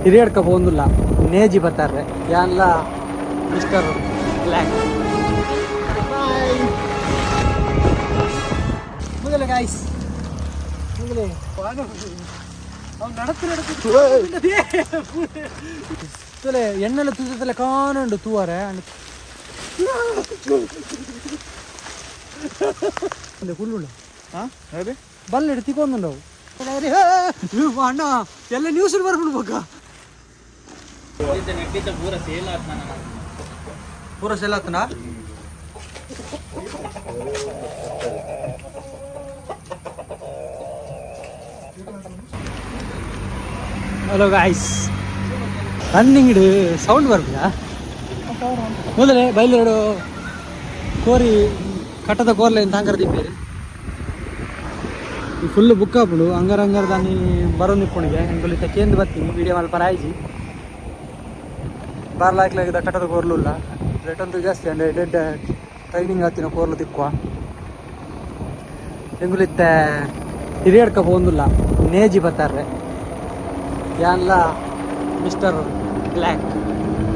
ಹಿರಿಯಡ್ಕ ಪೋಂದುಲ್ಲ ನೇಜಿ ಬತ್ತಾರೆ ಯಾನ್ಲ ಮಿಸ್ಟರ್ ಬ್ಲ್ಯಾಕ್. ಮೊದಲ ಗಾಯ್ಸ್, ಮೊದಲೇ ಅವ್ನು ನಡತ್ತು ನಡತ್ತು ತುಲೆ ಎಣ್ಣೆಲ್ಲ ತುಸತ್ತಲೆ ಕಾನುಂಡು ತೂವರೆ. ಕುಳ್ಳುಳ್ಳು ಬಲ್ಲೆಡ್ ತಿಕ್ಕೊಂದುಂಡವು ಅಣ್ಣ. ಎಲ್ಲ ನ್ಯೂಸ್ ಬರ್ಬಿಡು ಬೊಕ್ಕ. ಪೂರ ಸೇಲ್ ಆತನ. ಹಲೋ ಗಾಯ್ಸ್, ರನ್ನಿಂಗ್ ಸೌಂಡ್ ಬರ್ಬಿಡ. ಮೊದಲೇ ಬೈಲೂರು ಕೋರಿ ಕಟ್ಟದ ಕೋರ್ಲೆ ಅಂತ ಹಂಗಾರ ದಿಪ್ಪೇರಿ. ಈ ಫುಲ್ ಬುಕ್ ಆಪುಂಡು. ಅಂಗಾರ ಅಂಗಾರ ದಾನಿ ಬರೋದು ಇಪ್ಪುಣಿಗೆ ಎಂಕುಲು ಕೇಂದ್ರ ಬರ್ತೀನಿ. ವಿಡಿಯೋ ಮಲ್ಪ ಆಯ್ಜಿ ಬಾರ್ಲಾಕ್ಲಾಗಿದ್ದ ಕಟ್ಟದ ಕೋರ್ಲುಲ್ಲ. ರೇಟ್ ಅಂತೂ ಜಾಸ್ತಿ ಅಂದ್ರೆ ಡೆಡ್ ಟ್ರೈನಿಂಗ್ ಆತಿನ ಕೋರ್ಲು ತಿಕ್ಕುವ. ಎಂಕುಲಿತ್ತೆ ಹಿರಿಯಡ್ಕ ಪೋಂದುಲ್ಲ ನೇಜಿ ಬತ್ತಾರೆ. ಯಾನ್ಲ ಮಿಸ್ಟರ್ ಬ್ಲ್ಯಾಕ್.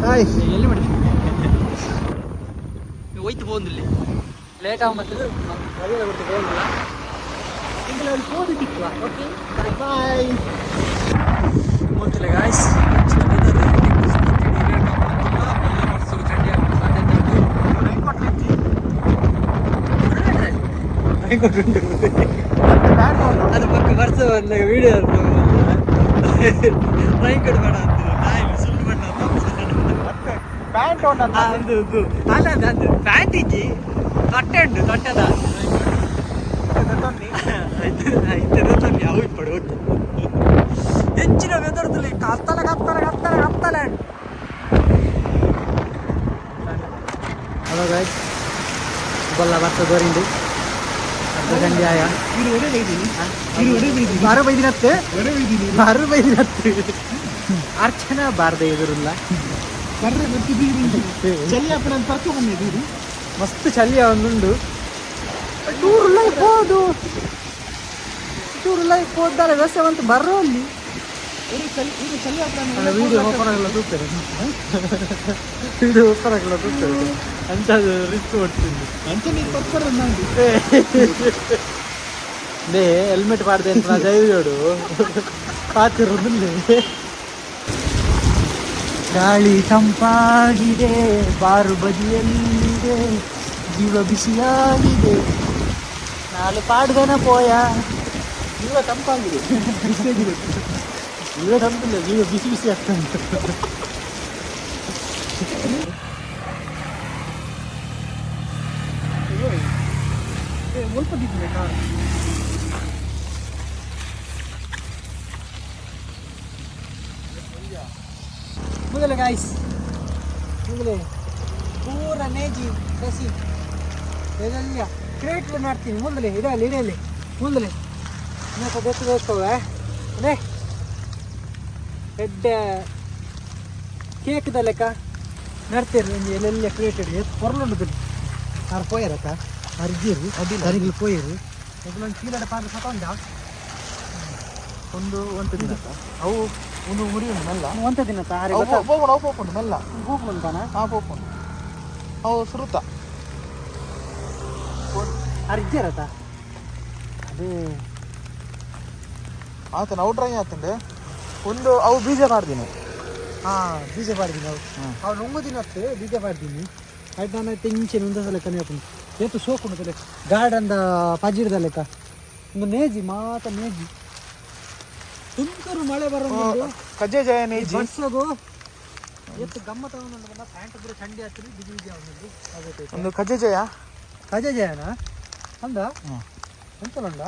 ಹಾಯ್. ಎಲ್ಲಿ ಮಾಡಿ ಹೋಯ್ತು ಪೋಂದಿಲ್ಲ, ಲೇಟ್ ಆಗ ಮತ್ತೆ ಕೊಡ್ತು ಪೋಂದಿಲ್ಲ. ಅಲ್ಲಿ ಪೋದು ತಿಕ್ಕುವ. ಓಕೆ. ಬಾಯ್. ಗೊತ್ತಿಲ್ಲ ಗಾಯ್ಸ್. ಅದು ಪಕ್ಕ ವರ್ಷ ವಿಡಿಯೋ ರೈನ್ ಕೋಟ್ ಬೇಡ ಅಂತ ನಾಯಿ ಸುಳ್ಳು ಬಣ್ಣ. ಪ್ಯಾಂಟ್. ಅಂದು ಅಂದು ಅಲ್ಲ, ಅದು ಅಂದು ಪ್ಯಾಂಟ್ ಇಜ್ಜಿ, ತೊಟ್ಟೆ ಉಂಟು, ತೊಟ್ಟದ ಆಯ್ತು. ಯಾವ ಇಪ್ಪಡು. ಓಕೆ, ಹೆಚ್ಚಿನ ವೆದರ್ದಲ್ಲಿ ಕತ್ತಲ ಕತ್ತಲ ಕತ್ತಲ ಕತ್ತಲೆ. ಹಲೋ ಗಾಯ್ಸ್, ಬಲ್ಲ ಬರ್ತ ದೋರಿಂಡು ಅರ್ಧ ಗಂಟೆ ಆಯ. ಬಾರ ಬೈದಿನತ್ತೆ, ಬಾರ ಬೈದಿನತ್ತೆ. ಅರ್ಚನಾ ಬಾರ್ದೆ ಎದುರುಲ್ಲ. ಚಳಿ ಅಪ್ಪನ ಪರ್ಕ ಬಂದಿದ್ದೀರಿ. ಮಸ್ತ್ ಚಳಿ ಒಂದುಂಡು. ಟೂರ್ ಲೈಫ್ ಹೋದು, ಟೂರ್ ಲೈಫ್ ಹೋದಾರೆ ವ್ಯವಸ್ಥೆ ಬಂತು ಬರ್ರೋ ಅಲ್ಲಿ. ಚಳಿ ಅಪ್ಪನ. ವಿಡಿಯೋ ಓಪನ್ ಆಗಲ್ಲ ತೂತಾರೆ, ವಿಡಿಯೋ ಓಪನ್ ಆಗಲ್ಲ ತೂತಾರೆ ಅಂತ ರಿಸ್ಕ್ ಕೊಡ್ತೀನಿ. ಅಂಚೆ ನೀರು ಪರ್ಪರ್. ನೇ ಹೆಲ್ಮೆಟ್ ಪಾಡ್ದೆ ಅಂತ ಧೈರ್ಯೋಡು ಪಾತಿರೋದಿಲ್ಲ. ಗಾಳಿ ತಂಪಾಗಿದೆ, ಬಾರು ಬದಿಯಲ್ಲಿದೆ, ಜೀವ ಬಿಸಿಯಾಗಿದೆ. ನಾಲು ಪಾಡ್ಗನ ಪೋಯ. ಜೀವ ತಂಪಾಗಿದೆ. ಜೀವ ತಂಪಿಲ್ಲ, ಜೀವ ಬಿಸಿ ಬಿಸಿ ಆಗ್ತಾ ಉಂಟು. ಕಾರ್ ಮೊದಲ ಗಾಯ್ಸ್, ಮೊದಲೇ ಪೂರ ನೇಜಿ ಸಸಿ ಇದೆಲ್ಲ ಕ್ರೇಟ್ ಮಾಡ್ತೀನಿ. ಮುಂದಲೆ ಇದರಲ್ಲಿ ಇದರಲ್ಲಿ ಮುಂದಲೆ ಇನ್ನೊಂದು ಬೆತ್ತು ಬೇಕವೆ. ಅದೇ ಎಡ್ಡೆ ಕೇಕ್ದ ಲೆಕ್ಕ ನಡ್ತೀರಿ. ಒಂಜಿ ಎಲ್ಲೆಲ್ಲ ಕ್ರೇಟ್ ಎತ್ ಪೊರ್ಲುಂಡು. ಆರು ಪೋಯರಕ್ಕ ಅರ್ಜಿರು ಸರಿಗಳು ಪೋಯರು. ಒಂದು ಚೀಲದ ಪಾತ್ರ ಸತೊಂಡ. ಒಂದು ಒಂದು ದಿನ ಅವು ಒಂದು ಮುರಿ ಉಂಟು ಮೆಲ್ಲ. ಒಂತ ದಿನ ತಾರಿ. ಅವು ಪೋಪುಂಡು, ಅವು ಪೋಪುಂಡು ಮೆಲ್ಲ. ಹೋಗ್ಬಂತಾನ. ಹಾ, ಪೋಪುಂಡು ಅವು ಸುರುತ. ಅರ್ಜಿರತ ಅದು. ಆತನ ಅವು ಡ್ರೈ ಆತಂಡೆ ಒಂದು ಅವು ಬೀಜ ಮಾಡ್ತೀನಿ. ಹಾಂ, ಬೀಜ ಪಾಡ್ತೀನಿ ಅವು. ಅವು ನುಂಗು ದಿನತ್ತು ಬೀಜ ಪಾಡ್ತೀನಿ. ಆಯ್ತು, ನಾನು ಇಂಚಿನ ಒಂದೇ ಸಲ ಕಮ್ಮಿ ಹಾಕೊಂಡು ಏತು ಸೋಕುಂಡು ತಲೆ ಗಾರ್ಡನ್ದ ಪಜಿರ್ದ ಲೆಕ್ಕ. ಒಂದು ನೇಜಿ ಮಾತ ನೇಜಿ. ತುಂತುರು ಮಳೆ ಬರೋ ಕಜ್ಜೆ ಜಯ ನೇಜಿ. ಬರ್ಸೋಗು ಎತ್ತು ಗಮ್ಮತ್. ಅವನು ಪ್ಯಾಂಟ್ ಪೂರ ಚಂಡಿ ಹಾಕ್ತೀನಿ, ಬಿಗಿ ಬಿಗಿ ಅವನದ್ದು. ಒಂದು ಕಜ್ಜೆ ಜಯ. ಕಜ ಜಯನ ಅಂದ. ಎಂತ ಉಂಡ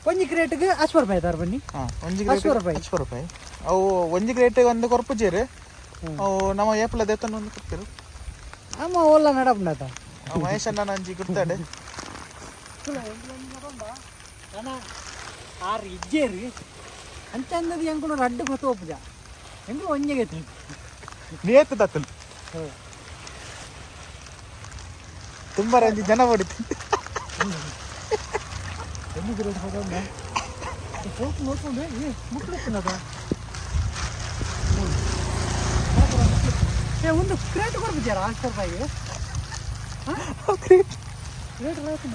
ಒಂಜಿ ಕ್ರೇಟ್ಗೆ ಅಶ್ವ ರೂಪಾಯಿ ತಾರ ಬನ್ನಿ. ಹಾಂ, ಒಂಜಿ ಅಶ್ವ ಗ್ರೇಟ್ ರೂಪಾಯಿ. ಅಶ್ವ ರೂಪಾಯಿ. ಅವು ಒಂಜಿ ಗ್ರೇಟ್ ಒಂದು ಕೊರ್ಪು ಜೇರು. ಅವು ನಮ್ಮ ಏಪಲ ದೇತನ ಒಂದು ಕೊಡ್ತಿರು. ಅಮ್ಮ ಓಲ್ಲ ನಡಪುಂಡಾತ. ಅವು ಮಹೇಶ್ ಅಣ್ಣ ಅಂಜಿ ಗುರ್ತಾಡೆ. ಆರು ಇಜ್ಜೇರು ಅಂಚ ಅಂದది. ಎಂಕುಲು ರಡ್ಡು ಗೊತ್ತು ಒಪ್ಪುಜ, ಎಂಕುಲು ಒಂಜೆಗೆ. ನೇತು ದತ್ತಲು ತುಂಬ ರಂಜಿ ಜನ ಹೊಡಿತು. ಎಲ್ಲಿ ರೇಟ್ ಹೋಗೋಣ. ಫೋಕ್ ನೋಡ್ಕೊಂಡು ಏ ಮುಟ್ಲುಪ್ಪನದ. ಏ ಒಂದು ಕ್ರೇಟ್ ಕೊಡ್ಬಿದ್ಯಾರ 6 ರೂಪಾಯಿಗೆ? ಕ್ರೇಟ್ ಕ್ರೇಟ್ ರಾತ್ರಿ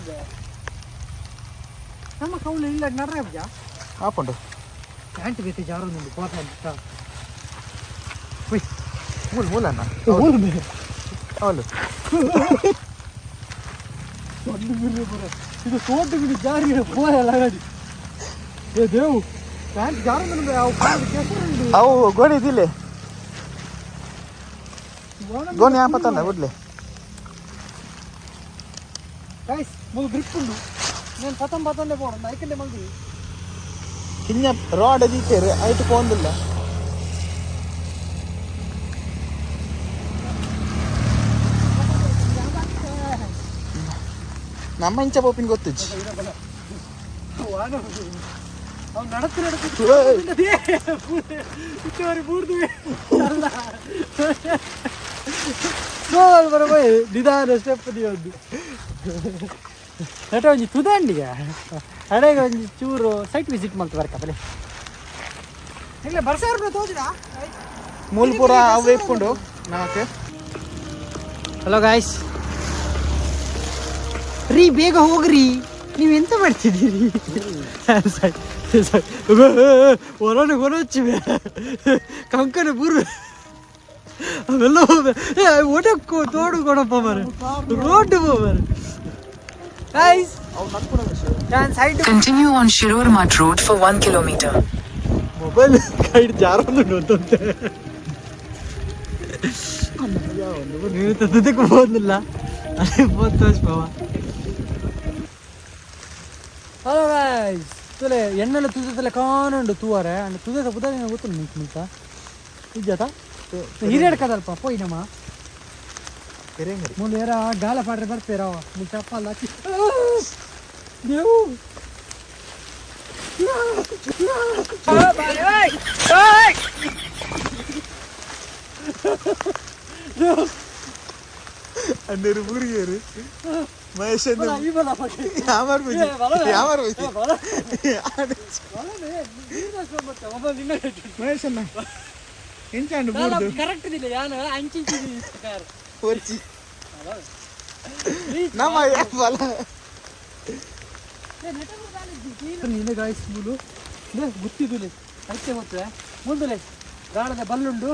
ನಮ್ಮ ಕೌಲು ಇಲ್ಲ ನಡ್ರೆ ಬುಜ. ಆಪುಂಡು. ಪ್ಯಾಂಟ್ ಬೇತೆ ಜಾರೊಂದುಂಡು ಕೋತ ಅಂತ. ಮೂಲ ಮೂಲ ಅಣ್ಣ. ಓಲು ಬೇರೆ. ಅವಳು. ಒಂದು ಬಿರ್ರೆ ಬರ ಇದು ತೋಟ ಬಿಡಿ ಜಾರಿ ಪೋಯಲ್ಲ ಗಾಡಿ. ಏ ದೇವು ಪ್ಯಾಂಟ್ ಜಾರೊಂದುಂಡು ಅವು ಪ್ಯಾಂಟ್ ಕೆಸರುಂಡು. ಅವು ಗೋಣಿ ಇದಿಲ್ಲ. ಗೋಣಿ ಆಪತ್ತಲ್ಲ ಬಿಡ್ಲೆ. ಗೈಸ್ ಮುಗು ಗ್ರಿಪ್ ಉಂಡು నేను ಪತಂ ಪತಂದೆ ಪೋಡು ಐಕಂಡೆ ಮಲ್ದಿ. ಕಿಂಜ ರಾಡ್ ದೀತೇರು ಐಟ್ ಪೋಂದಿಲ್ಲ. ನಮ್ಮ ಇಂಚ ಪೋಪಿನ ಗೊತ್ತುಜ್ಜಿ. ಅವ್ನು ನಡತ್ತು ನಡತ್ತು ಇಟ್ಟವರಿ ಬೂರ್ದು ಅಲ್ಲ ಸೋಲ್ ಬರಬೋಯ್ ನಿಧಾನ ಸ್ಟೆಪ್ ಒಂದು ನಟ ಒಂಜಿ ತುದಂಡಿಗ ಅಡೆಗೆ ಒಂಜಿ ಚೂರು ಸೈಟ್ ವಿಸಿಟ್ ಮಲ್ತು ಬರ್ಕಬಲೆ ಇಲ್ಲ ಬರ್ಸಾರು ತೋಜಿದ. ಮೂಲ ಪೂರ ಅವು ಇಟ್ಕೊಂಡು ನಾಲ್ಕು. ಹಲೋ ಗಾಯ್ಸ್ ರೀ ಬೇಗ ಹೋಗ್ರಿ, ನೀವು ಎಂತ ಮಾಡ್ತಿದ್ದೀರಿ? ಹೊರಗೆ ಹೊರಚಿ ಕಂಕನ ಬೂರು ಅವೆಲ್ಲ ಹೋಗ್ಬೇಕು. ಏ ಒಡಕ್ಕೂ ತೋಡು ಕೊಡಪ್ಪ ಮರ ರೋಡ್ ಹೋಗ್ಬಾರ ಗಾಯ್ಸ್. ಅವು ನಕ್ಕು ನಾನು side. Continue on Shirur Mutt Road for 1 kilometer. Mobile guide ಜಾರೊಂದುಂಡು ಅಂತಂತೆ ನೀವು ತದ್ದಕ್ಕೆ ಹೋದಿಲ್ಲ ಅದೇ ಫೋನ್ ತೋರಿಸ್ಬವ. ಹಲೋ ಗಾಯ್ಸ್ ತುಲೆ ಎಣ್ಣೆಲ್ಲ ತುದತಲೆ ಕಾನುಂಡು ತೂವಾರೆ ಅಂಡ್ ತುದತ ಪುದ ಗೊತ್ತು ನಿಂತು ಮುಲ್ತ ಇಜ್ಜಾತ ಹಿರಿಯಡ್ ಕದಲ್ಪ ಪೋಯಿನಮ್ಮ. ಹಿರಿಯಂಗಡಿ. ಮುಂದೆ ಏರ ಗಾಲ ಪಾಡ್ರೆ ಬರ್ತೀರ ಮುಲ್ ಚಪ್ಪಲ್ ಹಾಕಿ ದೇವು. ಅನ್ನೇರು ಊರಿಗೇರು ಮಹೇಶ್. ಈ ಬಲ ಪಕ್ಕೆ. ಯಾಮಾರ್ ಬುಜಿ ಯಾಮಾರ್ ಬುಜಿ. ಮಹೇಶ್ ಅಣ್ಣ ಎಂಚಾಂಡು ಬೂರ್ದು. ಕರೆಕ್ಟ್ ಇಲ್ಲ ಯಾನ ಅಂಚಿಂಚಿ. ಒರ್ಚಿ ನಮ್ಮ ಬಲ. ನೀನು ಗಾಯ್ಸ್ ಮೂಲು ಗುತ್ತಿದುಲೆ ಐತೆ ಗೊತ್ತೆ ಮುಂದುಲೆ ಗಾಳದ ಬಲ್ಲುಂಡು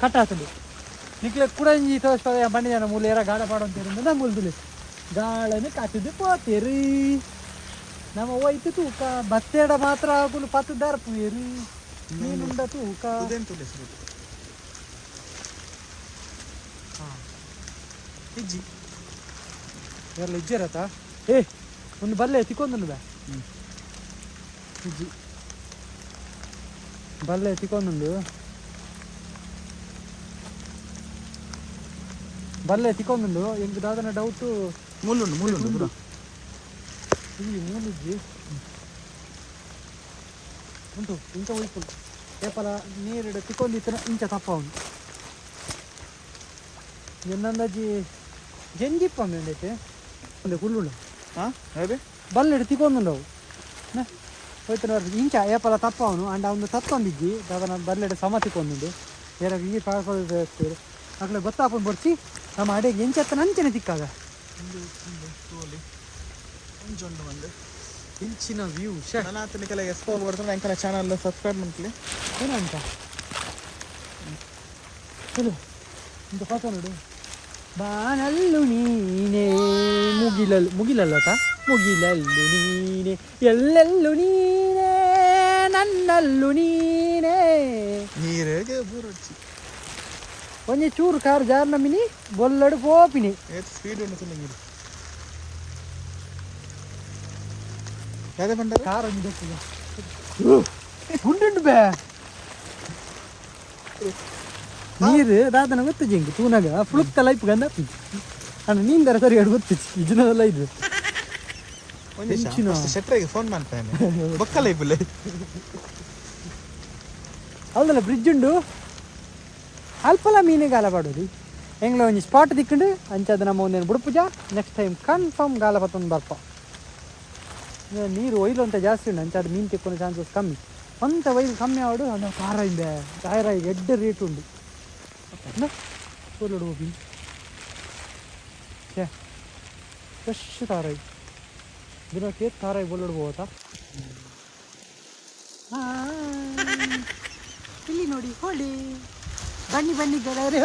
ಕಟ್ಟಾತುಂಡು ನಿಕ್ಲೆ ಕುಡಂಜಿ ತೋರಿಸ್ಪದ ಬಂಡಿ ಜನ ಮೂಲ ಏರ ಗಾಳ ಪಾಡಂತೀರಿಂದ ಮುಲ್ದುಲೆ ಗಾಳನ್ನು ಕಟ್ಟಿದ್ದು ಪೋತೇರಿ ನಮ್ಮ ಒಯ್ತು ತೂಕ ಬತ್ತೇಡ ಮಾತ್ರ ಆಗುಲು ಪತ್ತುದಾರ ಪುಯೇರಿ ನೀನುಂಡ ತೂಕ. ಉದೇನ್ ತುಲೆ ಸರ್ ಇಜ್ಜಿ. ಎಲ್ಲ ಇಜ್ಜಿರತ್ತ ಏ ಒಂದು ಬಲ್ಲೆ ತಿಕ್ಕೊಂದು ಬಾ ಇಜ್ಜಿ ಬಲ್ಲೆ ತಿಕ್ಕೊಂದುಂಡು ಬಲ್ಲೆ ತಿಕ್ಕೊಂದುಂಡು ಎಂಕ್ ದಾದನ ಡೌಟು. ಮುಳ್ಳುಂಡು ಮುಳ್ಳುಂಡು ಪೂರ. ಈ ಮೂಲಿಜ್ಜಿ ಉಂಟು ಇಂಚ ಒಯ್ಪುಂಡು ಏಪಲ ನೀರಿಡ ತಿಕ್ಕೊಂದಿತ್ತನ ಇಂಚ ತಪ್ಪವನು ಎನ್ನಂದಾಜಿ ಜಂಜಿಪ್ಪ ಉಂಡೈತೆ ಒಂದು ಕುಳ್ಳುಂಡು. ಹಾ ಹೇಳಿ. ಬಲ್ಲೆಡ್ ತಿಕ್ಕೊಂದುಂಡವು ಹೋಯ್ತನ ಇಂಚ ಏಪಲ ತಪ್ಪವನು ಅಂಡ ಒಂದು ತತ್ತೊಂದಿಜ್ಜಿ ದಾದನ ಬಲ್ಲೆಡ್ ಸಮ ತಿಕ್ಕೊಂದುಂಡು ಏರ ಈ ಪಾಡ್ಕೊಂಡು ಅಕ್ಲೆ ಗೊತ್ತಾಪುಂಡು ಬೊಡ್ಚಿ ನಮ್ಮ ಅಡೆಗೆ ಎಂಚತ್ತನ ಅಂಚನೆ ತಿಕ್ಕಾಗ. ಒಂಜೊಂಡು ಒಂದು ಇಂಚಿನ ವ್ಯೂ ಶೇ. ನನ್ನ ಆತನಿಗೆಲ್ಲ ಎಸ್ ಬರ್ತಾರೆ ಎಂಕಲ ಚಾನಲ್ ಸಬ್ಸ್ಕ್ರೈಬ್ ಮಾಡ್ಲಿ. ಏನಂತ ಚಲೋ ಇಂತ ಪಾತ ನೋಡು ಬಾನಲ್ಲು ನೀನೇ ಮುಗಿಲಲ್ಲು ಮುಗಿಲಲ್ಲತ ಮುಗಿಲಲ್ಲು ನೀನೇ ಎಲ್ಲೆಲ್ಲು ನೀನೇ ನನ್ನಲ್ಲು ನೀನೇ. ನೀರಿಗೆ ಬುರುಚಿ. ಒಂಜಿ ಚೂರು ಕಾರ್ ಜಾರ್ನ ಮಿನಿ ಬೊಲ್ಲಡು ಪೋಪಿನಿ. ಏತ್ ಸ್ಪೀಡ್ ಉಂಡು ತುಲೆ ನೀರು ಯಾವ್ದೇ ಬಂಡಾರ. ಕಾರ್ ಒಂಜಿ ದೆಪ್ಪುಗ ಗುಂಡುಂಡು ಬೇ ನೀರು ದಾದನ ಗೊತ್ತು ಜಿಂಕ್ ತೂನಾಗ ಫುಳುಕ್ತ ಲೈಪ್ ಗಂದ ಅಣ್ಣ ನೀಂದರ ಸರಿ ಎರಡು ಗೊತ್ತು ಇಜ್ಜಿನದೆಲ್ಲ ಇದು. ಒಂದು ಹೆಂಚಿನ. ಶೆಟ್ರಿಗೆ ಫೋನ್ ಮಾಡ್ತಾನೆ ಬೊಕ್ಕಲ್ಲ ಇಬ್ಬಲೆ. ಅಲ್ದಲ್ಲ ಬ್ರಿಡ್ಜ್ ಉಂಡು ಅಲ್ಪಲ ಮೀನಿಗೆ ಪಾಡೋದು ಎಂಗ್ಲ ಒಂಜಿ ಸ್ಪಾಟ್ ದಿಕ್ಕಂಡು ಅಂಚಾದ ನಮ್ಮ ಒಂದೇನು ಬುಡುಪುಜ ನೆಕ್ಸ್ಟ್ ಟೈಮ್ ಕನ್ಫರ್ಮ್ ಗಾಲ ಪತ್ತೊಂದು ಬರ್ಪ. ನೀರು ಒಯ್ಲು ಅಂತ ಜಾಸ್ತಿ ಉಂಡು ಅಂಚಾದ ಮೀನು ತಿಕ್ಕೊನ ಚಾನ್ಸಸ್ ಕಮ್ಮಿ ಅಂತ ಒಯ್ಲು ಕಮ್ಮಿ ಆವಡು ಅಂದ ಕಾರ ಇಂದೆ ಟಾಯರ ಎಡ್ಡೆ ರೇಟ್ ಉಂಡು. ಪೊರ್ಲುಡು ಹೋಗಿ ಛೇ, ಫ್ರೆಶ್ ತಾರಾಯಿ. ದಿನಕ್ಕೆ ತಾರಾಯಿ ಬೊಲ್ಲುಡು ಹೋತಾ. ಇಲ್ಲಿ ನೋಡಿ ಹೋಳಿ. ಬನ್ನಿ ಬನ್ನಿ ಗೆಳೆಯರೇ.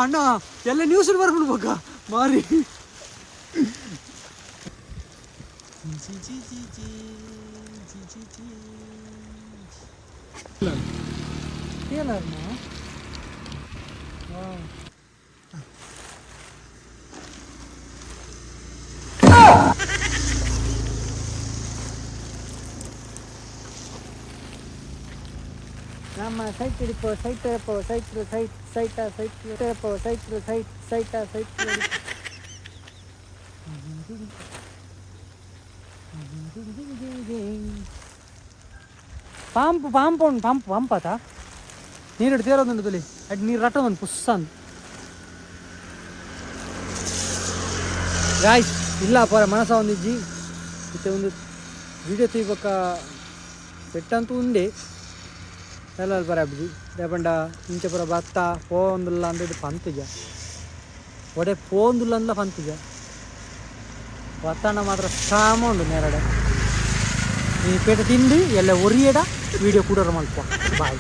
ಅಣ್ಣ, ಎಲ್ಲ ನ್ಯೂಸ್ ಬರ್ಕೊಂಡು ಬಗ್ಗ ಮಾರಿ. ಏನಾರ್ನ? ನಮ್ಮ ಸೈಟ್ ಹಿಡಿಪೋ, ಸೈಟ್ ಹಿಡಿಪೋ, ಸೈಟ್ ಸೈಟ್ ಸೈಟ ಸೈಟ್ ಹಿಡಿಪೋ, site site site site. Pump pump ಉಂಟು, ಪಂಪ್ ಪಂಪ್ ಆತ. ನೀರು ತೇರೋದುಂಟು ತುಲಿ ಅಡ್ ನೀರು ರಟ್ಟೊಂದು ಪುಸ್ಸ ಅಂತ. ಗಾಯ್ಸ್, ಇಲ್ಲ ಪರ ಮನಸ ಒಂದಿಜ್ಜಿ. ಇತ್ತೆ ಒಂದು ವಿಡಿಯೋ ತೆಗಿಬೇಕ ಪೆಟ್ಟಂತೂ ಉಂಡೆ ಎಲ್ಲ ಬರ ಅಬ್ಜಿ ದಾಯೆಪಂಡ ಇಂಚ ಪೂರ ಬತ್ತ ಪೋವೊಂದುಲ್ಲ ಅಂದ್ ಪಂತುಜ. ಒಡೆ ಪೋವೊಂದುಲ್ಲ ಅಂದ್ಲ ಪಂತುಜ. ಬತ್ತಂಡ ಮಾತ್ರ ಸಾಮ ಉಂಡು ನೇರಡೆ. ಈ ಪೇಟೆ ತಿಂದು ಎಲ್ಲ ಒರಿಯಡ ವಿಡಿಯೋ ಕೂಡರ ಮಲ್ಪ. ಬಾಯ್.